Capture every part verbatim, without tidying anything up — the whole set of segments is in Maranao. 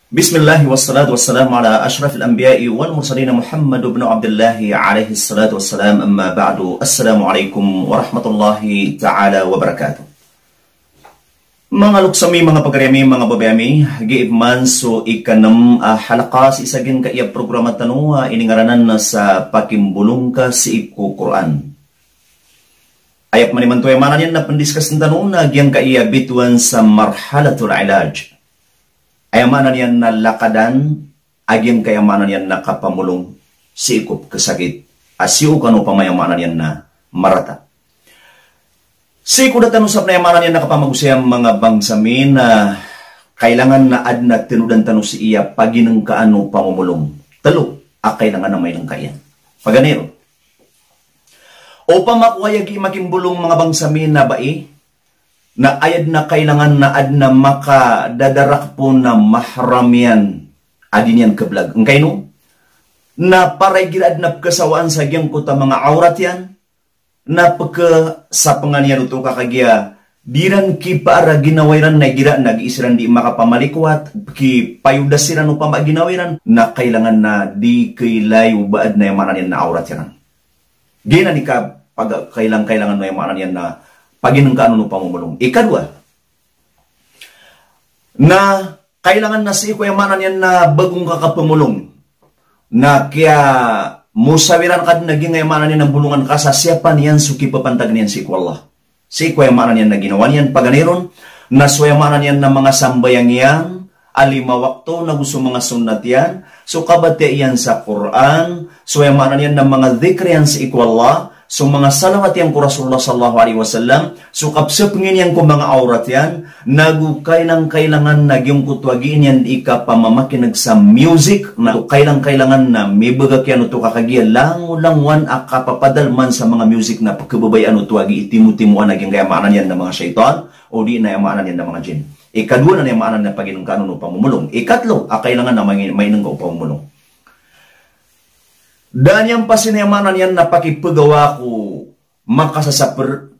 Bismillah, wassalatu wassalamu ala ashrafil anbiya'i wal mursalin, Muhammad ibn Abdillah alayhis salatu wassalam, amma ba'du. Assalamu alaikum warahmatullahi ta'ala wabarakatuh. Manga loks ami, manga pagari ami, manga babay ami, giya man so ikanem a halaqah sii sa giyangkaya programa tano a iningaranan sa Pakimbolong Ka sii ko Qur'an. Aya pman imanto aya maana niyan na pendiscuss tano na giyangkaya bitowan sa marhalatul ilaj. Aya maana niyan na lakadan a giyangkaya maana niyan na kapamolong sii ko pekesakit a sii ko kano pamaya maana niyan na marata. Sii ko da tano sa pena aya maana niyan na kapamagosaya, manga bangsa mi, na kailangan na aden a tenodan tano sii a paginengkaan o pamomolong. Telo a kailangan a mainengka iyan. Paganay ron. Opama ko aya gii makimbolong, manga bangsa mi, na bai, na aya den a kailangan na aden a makadadarak po na mahram iyan a di niyan kebelag. Ngkaino? Na para igira aden a pekesawaan sa giyangkoto a manga awrat iyan, na pekesapengan iyan oto ka kagiya di ran kipaar a ginawa iran, na igira na gii siran di makapamalikwat, kipayodas iran opama a ginawa iran, na kailangan na di keilay o ba aden a aya maana niyan na awrat iran. Giyanan i kapag-, kailang-, kailangan o aya maana niyan na paginengkaan o pamomolong. Ikadowa, na kailangan na sii ko aya maana niyan na bago ngka kapemolong, na kiyamosawiran ka den a giyangkaya maana niyan na bolongan ka sa siyapa niyan so kipapantag iyan sii ko Allah. Sii ko aya maana niyan na ginawa niyan, paganay ron, na so aya maana niyan na manga sambayang iyan a lima wakto, nago so manga sunnat iyan, so kabatiya iyan sa Qur'an, so aya maana niyan na manga dhikr iyan sii ko Allah, so manga salawat iyan ko Rasulullah sallallahu alaihi wasallam, so kapesepengin iyan ko manga awrat iyan, nago kailang-kailangan na giyangkoto a gii niyan di kapamamakineg sa music, na kailang-kailangan na mibegak iyan oto ka kagiya langolangowan a kapapadalman sa manga music na pekebabayaan oto a gii timotimoan a giyangkaya maana niyan na manga shaytan, o di na aya maana niyan na manga jinn. Ikadowa na aya maana niyan na paginengkaan o pamomolong. Ikatlo a kailangan na mangi-, mainengka o pamomolong. Da niyan pasin aya maana niyan na pakipegawa ko makasasaper,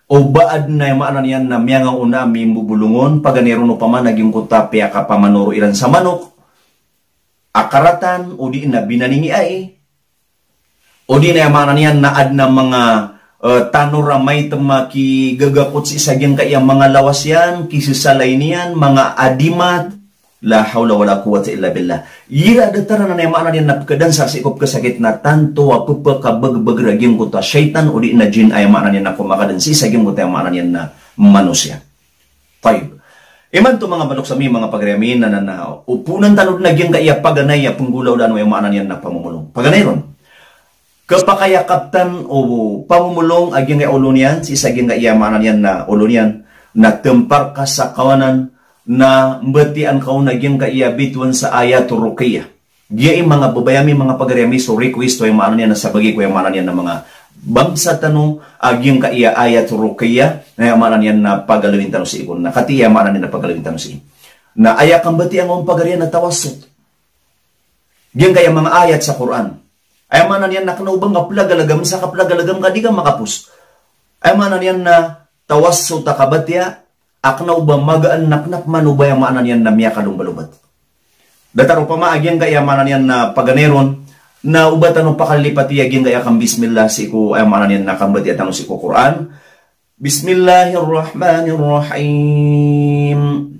o ba aden a aya maana niyan na miyangaona a mimbobolongon, paganay ron opama na giyangkoto a piyakapamanoro iran sa manok a karatan, o di na binaningi ai, o di na aya maana niyan na aden a manga, eh, tanor a maitem a kigagakot sii sa giyangkaya manga lawas iyan, kisesalay niyan, manga adimat, la hawla wala quwwata illa billah. Igira datar anan aya maana niyan na pekadansar sii ko pekesakit na tanto a pepekabegbegr a giyangkoto a shaytan o di na jinn aya maana niyan na komakaden sii sa giyangkoto aya maana niyan na manosiya. Tayyib. Imanto manga loks ami, manga pagari ami, na, na, na oponan tano den a giyangkaya paganay a penggolawlaan o aya maana niyan na pamomolong. Paganay ron. Kepakay a kaptan o pamomolong a giyangkaya olo niyan, sii sa giyangkaya maana niyan na olo niyan, na tempar ka sa kawanan, na mbatiyaan ka on a giyangkaya bitowan sa ayatul ruqiyah. Giya i manga babay ami, manga pagari ami, so request o aya maana niyan na sabagi ko aya maana niyan na manga bangsa tano a giyangkaya ayatul ruqiyah, na aya maana niyan na pagalawin tano sii ko, na katii aya maana niyan na pagalawin tano sii. Na aya kambatiya ngka on pagari a na tawassut. Giyangkaya manga ayat sa Qur'an. Aya maana niyan na kena o ba ngka pelagalagam, sa kapelagalagam ka di ka makapos. Aya maana niyan na tawassut a kabatiya, a kena o ba magaan na kena pman o ba aya maana niyan na miyakalombalombat. Datar opama a giyangkaya maana niyan na paganay ron, na o ba tano pakalilipati a giyangkaya kambismillah sii ko aya maana niyan na kambatiya tano sii ko Qur'an. Bismillahirrahmanirrahim.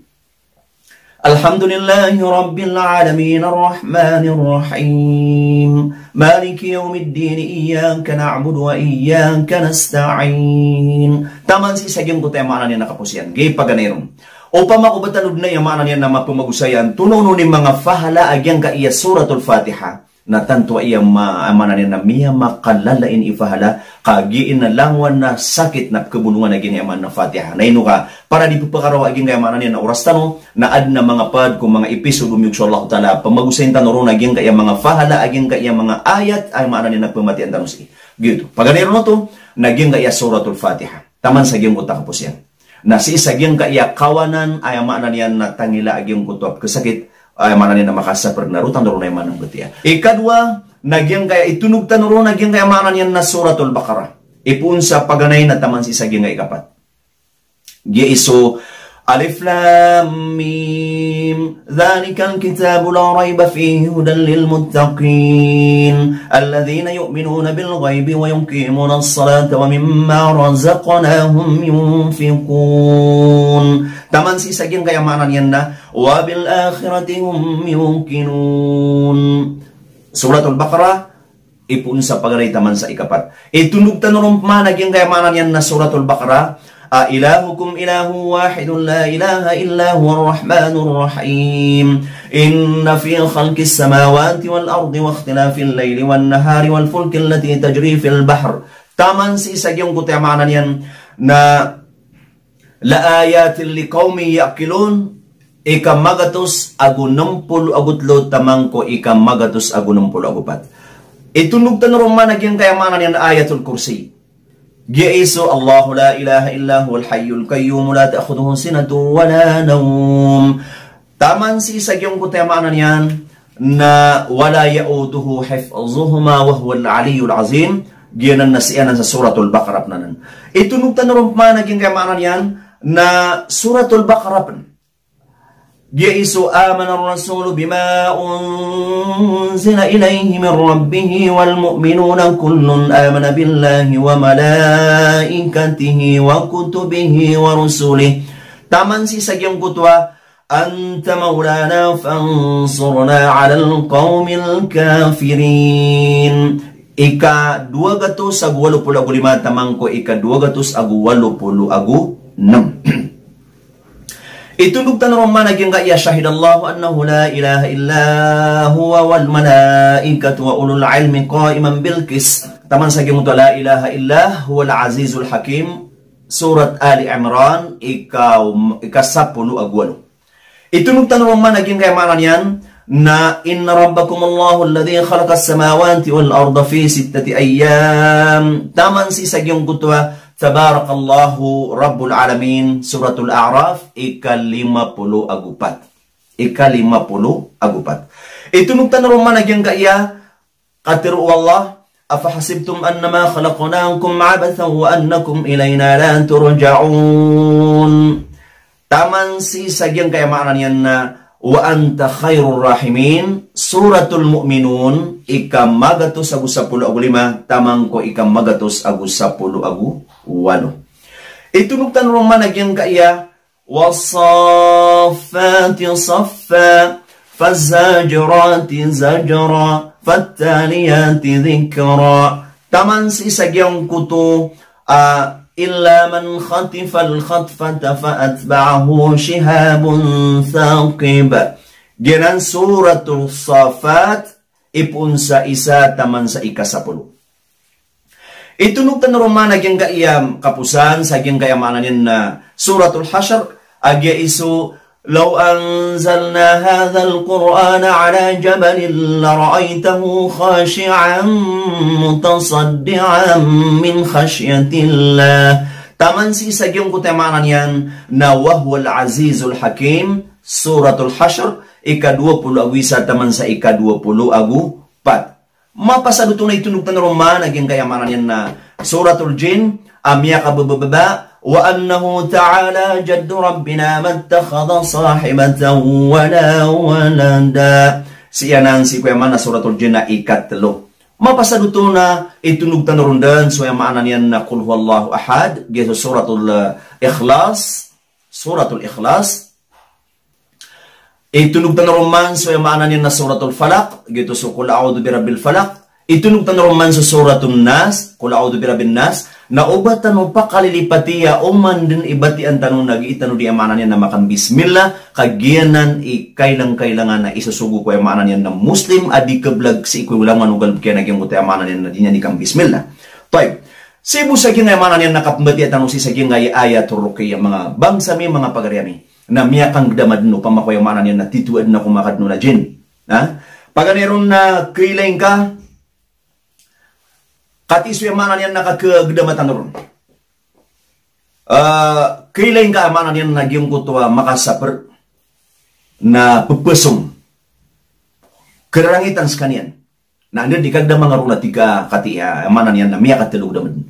Alhamdulillahi rabbil alamin, arrahmanir rahim, maliki yawmiddin, iyyaka na'budu wa iyyaka nasta'in. Taman sii sa giyangkoto aya maana niyan na kapos iyan. Giya paganay ron. Opama ko ba tano den a aya maana niyan na mapemagosay antonaa i manga pahala a giyangkaya Suratul Fatiha, na tanto a aya ma-, aya maana niyan na miyamakalalain i pahala, ka giya i na langowan a sakit na pekebolongan a giyangkaya maana Fatiha. Na ino ka, para di pepakarawa a giyangkaya maana niyan na oras tano, na aden a manga pad ko manga episode o miyog so Allahu Ta'ala, pemagosayin tano ron a giyangkaya manga pahala a giyangkaya manga ayat a aya maana niyan na pematiyaan tano sii. Giyoto. Paganay ron oto, na giyangkaya Suratul Fatiha. Taman sa giyangkoto a kapos iyan. Na sii sa giyangkaya kawanan, aya maana niyan na tangila a giyangkoto a pekesakit, aya maana niyan na makasaper na rotan ron aya maana mbatiya. Ikadowa, na giyangkaya itonog tano ron, na giyangkaya maana niyan na Suratul Baqarah. Ipoon sa paganay na taman sii sa giyangkaya ikapat. Giya i so, Alif Lam Mim. Dhalikal kitabu la rayba fihi hudan lil muttaqin. Alladhina yu'minuna bil ghaybi wa yuqimunas salata wa mimma razaqnahum yunfiqun. Taman sii sa giyangkaya maana niyan na, wa bil akhirati hum yuqinun. Suratul Baqarah, ipoon sa paganay taman sa ikapat. Itondog tano ron pman a giyangkaya maana niyan na Suratul Baqarah, a ilahukum ilahu wahidun la ilaha illa huwa rahmanur rahim. Inna fi khalqis samawati wal ardi wa ikhtilafil layli wan nahari wal fulki allati tajri fil bahr. Taman sii sa giyangkoto a maana niyan na la ayatin liqawmin ya'qilun, ika magatos ago nem polo ago telo taman ko ika magatos ago nem polo ago pat. Itondog tano ron pman a giyangkaya maana niyan na Ayatul Kursi. Giya iso, Allahu la ilaha illa huwal hayyul qayyum la ta'khudhuhu sinatun wa la nawm. Taman sii sa giyangkoto a maana niyan na wa la ya'uduhu hifzuhuma wa huwal aliyyul azim. Giyanan na sii anan sa Suratul Baqarah pn anan. Itondog tano ron pman a giyangkaya maana niyan na Suratul Baqarah pn. Giya iso, amanar rasulu bima unzila ilayhi min rabbihi wal mu'minuna kullun amana billahi wa malaikatihi wa kutubihi wa rusulihi. Taman sii sa giyangkoto a anta maulana fansurna alal qawmil kafirin. Ika dowa gatos ago walo polo ago lima taman ko ika dowa gatos ago walo polo ago nem. Itondog tano ron pman a giyangkaya shahidallahu annahu la ilaha illa huwa wal malaikatu wa ulul ilmi qaiman bil qist. Taman sa giyangkoto a la ilaha illa huwal azizul hakim. Surat Ali Imran, ika, ika sapolo ago walo. Itondog tano ron pman a giyangkaya maana niyan na inna rabbakumullahu alladhi khalaqas samawati wal arda fi sittati ayyam. Taman sii sa giyangkoto a tabarakallahu rabbul alamin, Suratul A'raf, ika lima polo ago pat. Ika lima polo ago pat. Itondog tano ron pman a giyangkaya katharo o Allah, afahasibtum annama khalaqnakum abathan wa annakum ilayna la turja'un. Taman sii sa giyangkaya maana niyan na wa anta khairur rahimin, Suratul Mu'minun, ika magatos ago sapolo ago lima taman ko ika magatos ago sapolo ago walo. Itondog tano ron pman a giyangkaya والصافات صفا، فالزاجرات زجرا، فالتاليات ذكرا. Taman sii sa giyangkoto, ah, إلا من خطف الخطفة فأتبعه شهاب ثاقب. Giyanan Suratul Safat, ipoon sa isa taman sa ika sapolo. Itondog tano ron pman a giyangkaya kaposan sa giyangkaya maana niyan na Suratul Hashr, a giya iso, لو أنزلنا هذا القرآن على جبل لرأيته خاشعا متصدعا من خشية الله. Taman sii sa giyangkoto a maana niyan na وهو العزيز الحكيم, Suratul Hashr, ika dowa polo ago isa taman sa ika dowa polo ago pat. Mapasad oto na itondog tano ron pman a giyangkaya maana niyan na Suratul Jinn, a miyakabababa, وأنه تعالى جد ربنا ما اتخذ صاحبة ولا ولدا. Sii anan sii ko aya maana Suratul Jinn a ikatelo. Mapasad oto na itondog tano ron dn so aya maana niyan na Qul huwallahu ahad, giya so Suratul, eh, Ikhlas, Suratul Ikhlas. Itondog tano ron pman so aya maana niyan na Suratul Falaq, giyoto so Qul a'udhu birabbil falaq. Itondog tano ron pman so Suratun Nas, Qul a'udhu birabbin nas. Na oba tano pakalilipati aya oman dn i batiya tano na gii tano di aya maana niyan na makambismillah, ka giyanan i kailangkailangan a isosogo ko aya maana niyan na Muslim a di keblag sii ko langowan o galbk iyan a giyangkoto aya maana niyan na di niyan di kambismillah. Tayyib. Sii bo sa giyangkaya maana niyan na kapmbatiya tano sii sa giyangkaya Ayatur Ruqiyah, manga bangsa mi, manga pagari ami. Na miyakanggdama dn opama ko aya maana niyan na titho adn a komakadn on a jinn. Na paganay ron na kailay ngka, katii so aya maana niyan na kakagdama tano ron. Ah, kailay ngka aya maana niyan na giyangkoto a makasaper na pepesong. Kerarangitan sekaniyan. Na anda di kagdama nga ron a tig ka katii, aya maana niyan na miyakatelo gdama dn.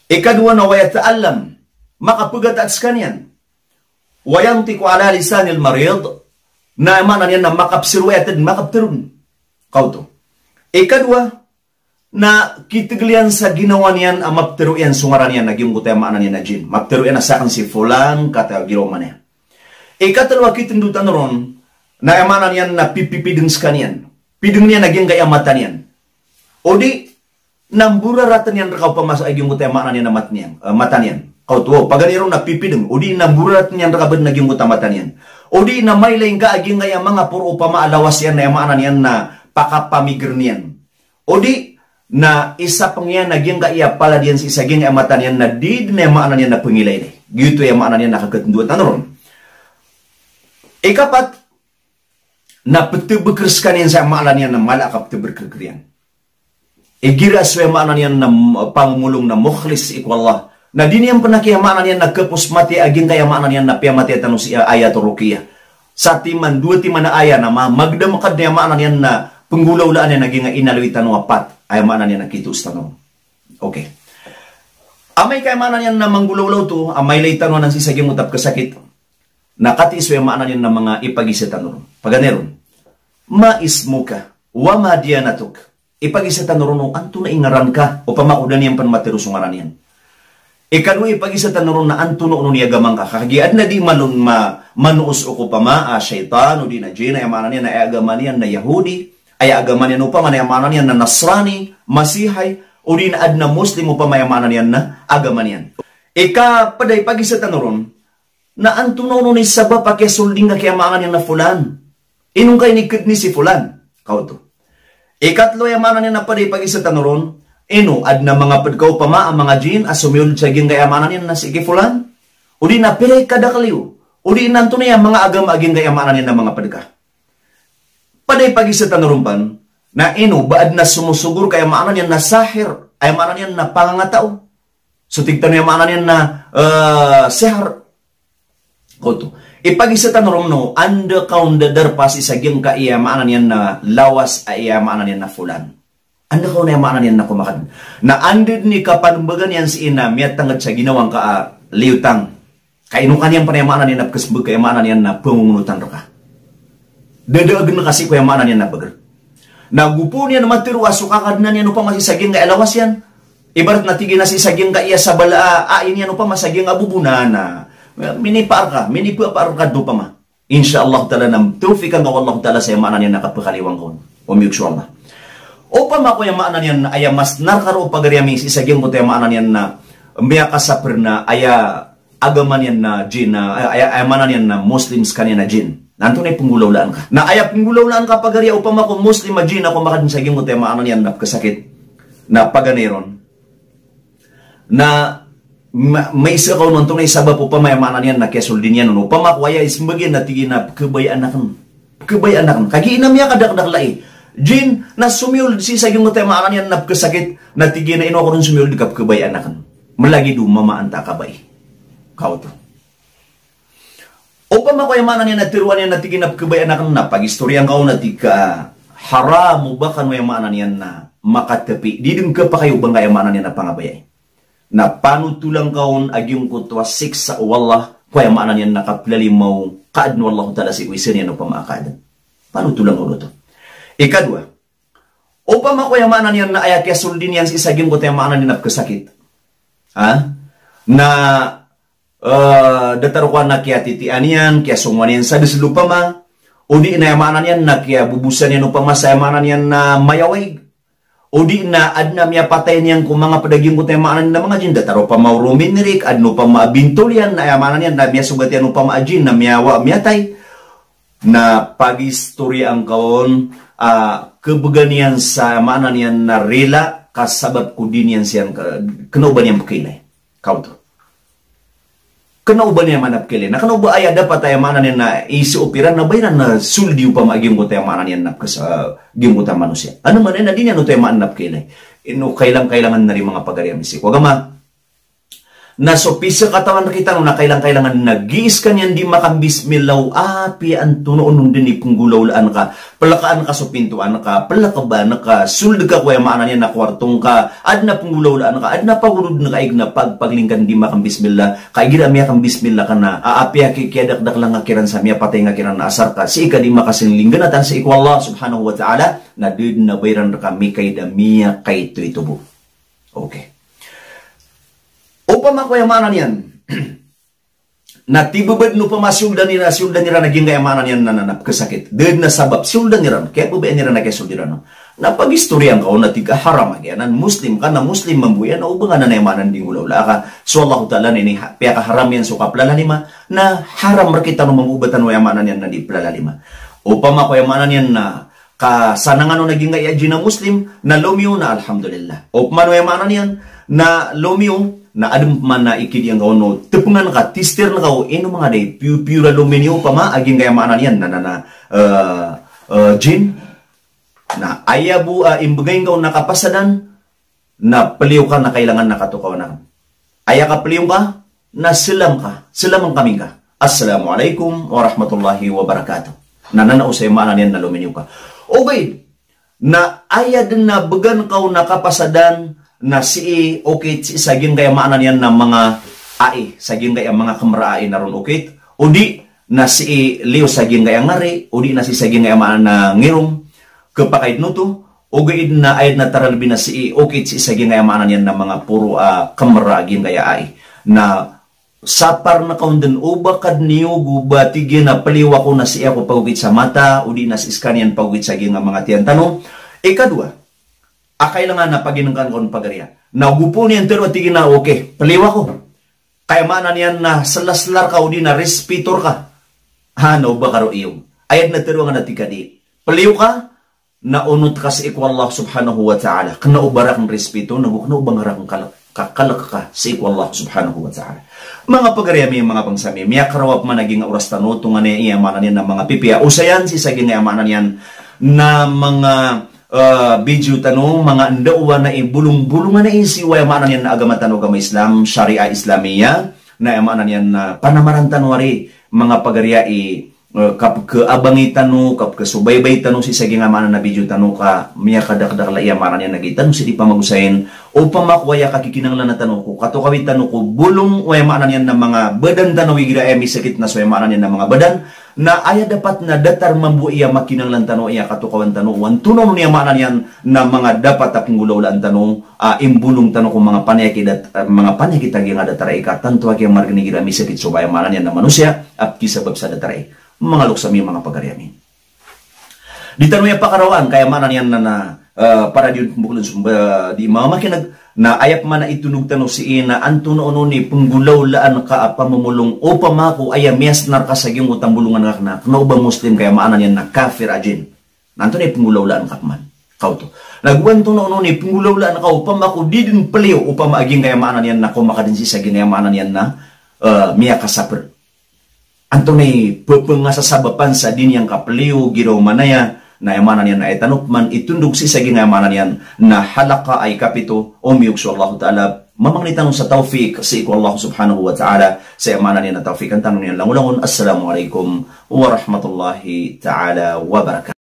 Ikadowa na wa yata'allam, makapegataat sekaniyan. Wa yantiqu ala lisanil marid, na aya maana niyan na makapsiro, aya td makaptharoon. Kaoto. Ikadowa, na kitegel iyan sa ginawa niyan a maptharo iyan so ngaran iyan a giyangkoto aya maana niyan na jinn. Maptharo iyan a sakn si fulan, katii a giraw man iyan. Ikatlo a kitndo tano ron, na aya maana niyan na pipipidng skaniyan. Pidng iyan a giyangkaya mata niyan. O di, na mboraratn iyan rka opama sa giyangkoto aya maana niyan na mat niyan, eh, mata niyan. Kaoto, paganay ron na pipidng. O di na mboraratn iyan rka badn a giyangkoto a mata niyan. O di na mailay ngka a giyangkaya manga poro opama a lawas iyan na aya maana niyan na pakapamiger niyan. O di na isapng iyan a giyangkaya palad iyan sii sa giyangkaya mata niyan na di dn aya maana niyan na pngilaylay. Giyoto aya maana niyan na kakatndoa tano ron. Ikapat, na ptbkr skaniyan sa aya maana niyan na mala a kaptbkr iyan. Igira so aya maana niyan na, mm, pangomolong na mukhlis sii ko Allah. Na di niyan pn aki aya maana niyan na kapos mati a giyangkaya maana niyan na piyamatay tano sii a ayat ruqyah. Sa timan, dowa timan a aya na ma-, magdam ka dn aya maana niyan na pnggolawlaan iyan a giyangkaya inaloy tano a pat. Aya maana niyan na kitoos tano. Okay. Amay ka aya maana niyan na manggolawla oto, a mailay tano anan sii sa giyangkoto a pkhasakit. Na katii so aya maana niyan na manga ipagisa tano ron. Paganay ron. Ma ismuka, wa ma diyanatuk. Ipagisa tano ron o antonaa i ngaran ka, opama ko da niyan pn matharo so ngaran iyan. Ikadowa, ipagisa tano ron na antonaa onon i agama ngka. Kagiya adn a di malo ma-, manoos o ko opama a shaytan, o di na jinn, aya maana niyan na aya agama niyan na Yahudi, aya agama niyan opama na aya maana niyan na Nasrani, Masihi, o di na adn a Muslim opama aya maana niyan na agama niyan. Ikapd a ipagisa tano ron, na antonaa onon i sabap a kiyasolding ka ki aya maana niyan na fulan. Ino ngka inikdni si fulan. Kaoto. Ikatlo aya maana niyan na pd a ipagisa tano ron, ino, adn a manga pd ka opama a manga jinn a somiyold sa giyangkaya maana niyan na sii ki fulan. O di na pira i kadakl iyo. O di na antonaa aya manga agama a giyangkaya maana niyan na manga pd ka. Pd a ipagisa tano ron pn, na ino, ba adn a somosogo rka aya maana niyan na sahir, aya maana niyan na pangangatao. So tig tano aya maana niyan na, eh, sihir. Kaoto. Ipagisa tano ron o, anda ka on dadarpa sii sa giyangkaya maana niyan na lawas a aya maana niyan na fulan. Anda ka on aya maana niyan na komakad. Na anda dn i kapanmbagan iyan sii na miyatangkd sa ginawa ngka a liyotang. Ka ino ka niyan pn aya maana niyan na pkhasmbag ka aya maana niyan na pangongonotan rka. Dadaagn ka sii ko aya maana niyan na bagr. Na go pn iyan matharo a so kakadnan iyan opama sii sa giyangkaya lawas iyan. Ibarat na tig iyan a sii sa giyangkaya sabala a, a, ini iyan opama sa giyangkaya bobo na, na minipaar ka, minipaar ka dn opama. Insha Allah Ta'ala na tawfiqan ka o Allah Ta'ala sa aya maana niyan na kapkhaliwan ka on. Omiyog so Allah. Opama ko aya maana niyan na aya mas narka roo pagari ami sii sa giyangkoto aya maana niyan na miyakasapr na aya agama niyan na jinn na, aya, aya maana niyan na Muslim skaniyan na jinn. Na antonaa i pnggolawlaan ka. Na aya pnggolawlaan ka pagari a opama ko Muslim a jinn a komakad sa giyangkoto aya maana niyan na pkhasakit. Na paganay ron. Na ma-, maisa ka on antonaa i sabap opama aya maana niyan na kiyasoldin iyan on. Opama ko aya ismbag iyan na tig iyan a pkhabayaan akn. Pkhabayaan akn. Kagiya ina miyakadakdakl ai. Jinn na somiyold sii sa giyangkoto aya maana niyan na pkhasakit. Na tig iyan a ino ako ron somiyold ka pkhabayaan akn. Mlagid o mama antaa ka bai. Kaoto. Opama ko aya maana niyan na tharoa niyan na tig iyan a pkhabayaan akn na pagistoriyaan ka on na tig ka haram o ba kano aya maana niyan na makatapi. Di dn khapakay o ba ngka aya maana niyan na pangabayai. Na panotolan ka on a giyangkoto a siksa o Allah ko aya maana niyan na kaplalimaw ka adn o Allah Ta'ala sii ko isa niyan opama a kaadn. Panotolan ka on oto. Ikadowa, opama ko aya maana niyan na aya kiyasoldin iyan sii sa giyangkoto aya maana niyan na pkhasakit. Ha? Na, eh, datar ko a na kiyatitian iyan, kiyasongowan iyan sa dn sii opama. O di na aya maana niyan na kiyabobosan iyan opama sa aya maana niyan na mayawaig. O di na adn a miyapatay niyan ko manga pd a giyangkoto aya maana niyan na manga jinn, datar opama o rominrik, adn opama a bintol iyan, na aya maana niyan na miyasogat iyan opama a jinn, na miyawa, miyatay. Na pagistoriyaan ka on, ah, khabgan iyan sa maana niyan na rila ka sabap ko di niyan siyan ka, kna o ba niyan pkhailay. Kaoto. Kna o ba niyan maana pkhailay. Na kna o ba aya dapat aya maana niyan na isopiran na ba iran na soldi opama a giyangkoto aya maana niyan na pkhas-, ah, giyangkoto a manosiya. Ano maana niyan na di niyan oto aya maana na pkhailay. Ino kailang-kailangan na ri manga pagari ami sii ko agama. Na so pisakatawan rekitano na kailang-kailangan na gii sekaniyan di makambismillah o apiya antonaa on den i penggolawlaan ka. Pelekaan ka so pintoan ka, pelekebaan ka, sold ka ko aya maana niyan na kwarto ngka, aden a penggolawlaan ka, aden a pagododen ka, ig na pagpaglingkan di makambismillah, ka igira miyakambismillah ka na, a apiya ki-, kiyadakdakela nga kiran sa miyapatay nga kiran na asar ka, sii ka di makasinglingganatan sii ko Allah subhanahu wa ta'ala, na da den a ba iran reka mikaida miyakaito i tobo. Okay. Opama ko aya maana niyan, na tibebed no pama sioldan iran, sioldan iran a giyangkaya maana niyan na, na, na pekesakit. Da den a sabap, sioldan iran, kiyababayaan iran a kiyasold iran. Na pagistoriyan ka on na tig ka haram a giyanan, Muslim ka na Muslim mambo iyan, na oba nga na aya maana niyan di nggolawlaa ka. So Allahu Ta'ala na ini ha-, piyakaharam iyan so kapelalima, na haram rekitano mambo oba tano aya maana niyan na di pelalima. Opama ko aya maana niyan na kasanangan o na giyangkaya jin a Muslim, na lomiyo na alhamdulillah. Opama o aya maana niyan, na lomiyo, na aden pman a ikidi angka on o, tepengan ka, tister angka o, ino manga di, piyo-piyo ra lomiyo opama a giyangkaya maana niyan, na, na, na, eh, eh, jin, na aya bo a imbegay angka on na kapasadan, na peliyo ka na kailangan na katokawan aken. Aya kapeliyo ngka, na selam ka, selam angka mingka. Assalamu alaikum warahmatullahi wabarakatuh. Na, na, na, o sa aya maana niyan na lomiyo ka. Okay, na aya den a began ka on na kapasadan, na sii, okay, sii sa giyangkaya maana niyan na manga ai, sa giyangkaya manga kemera ai na ron, okay. O di, na sii liyo sa giyangkaya ngari, o di na sii sa giyangkaya maana ngirong, kepakaid noto, ogaid na aya den a taralbi na sii, okay, sii sa giyangkaya maana niyan na manga poro a kemera a giyangkaya ai. Na sapar na ka on den, oba ka den iyo go ba tig iyan a peliyo ako na sii ako pagokit sa mata, o di na sii sekaniyan pagokit sa giyangkaya manga tiyan tano. Ikadowa, a kailangan na paginengkan ka on pagariya. Na go poon iyan tero a tig iyan a, okay, peliyo ako. Kaya maana niyan na sela-sela reka o di na respeto reka. Ha, na oba ka ro iyo. Aya den a tero angka na tig ka di. Peliyo ka, na onot ka sii ko Allah subhanahu wa ta'ala. Kena o ba raken respeto, na go kena o ba nga raken kalek, ka-, kalek ka sii ko Allah subhanahu wa ta'ala. Manga pagari ami, manga bangsa mi, miyakarawa pman a giyangkai a oras tano, tonganay a aya maana niyan na manga pipiya osayan sii sa giyangkai a aya maana niyan na manga, eh, video tano, manga ndaowa na i bolong-bolongan a isi o aya maana niyan na agama tano, agama Islam, Sharia Islamiyah, na aya maana niyan na panamaran tano ari, manga pagari ai, eh, kapekaabangi tano, kapekasobaybay tano sii sa giyangkai a maana na video tano ka miyakadakdakl a aya maana niyan na gii tano sii di pamagosayin. Opama ko aya kakikinanglan tano ko katokawi tano ko bolong o aya maana niyan na manga badan tano igira aya misakit na so aya maana niyan na manga badan. Na aya dapat na datar mambo aya makinanglan tano, aya katokawan tano, o antonaa on aya maana niyan na manga dapat a penggolawlaan tano, a imbolong tano ko manga paniyakit dat-, a manga paniyakit a giyangkai a datar ai ka tanto a kiyamargen igira misakit so ba aya maana niyan na manosiya a pekisabap sa datar ai. Manga loks ami, manga pagari ami. Di tano aya pakarawaan ka aya maana niyan na, na, eh, para di on pembokolon so mba di mamakineg, na aya pman a itondog tano sii na antonaa on i penggolawlaan ka a pamomolong opama ko aya miyasnar ka sa giyangkoto a mbolongan ka kena, kena o ba Muslim ka aya maana niyan na kafir a jin. Na antonaa i penggolawlaan ka pman. Kaoto. Na go antonaa on i penggolawlaan ka opama ko di den peliyo, opama a giyangkai a maana niyan na kaoma ka den sii sa giyangkai a maana niyan na, eh, miyakasaper. Antonaa i pepengasasabapan sa di niyan kapeliyo giraw manaya, na aya maana niyan na aya tano pman itondog sii sa giyangkai a maana niyan na halaka a ikapito, o miyog so Allahu Ta'ala, mamangni tano sa tawfik sii ko Allah subhanahu wa ta'ala, sa aya maana niyan na tawfikan tano niyan langolangon. Assalamu alaikum warahmatullahi ta'ala wabarakatuh.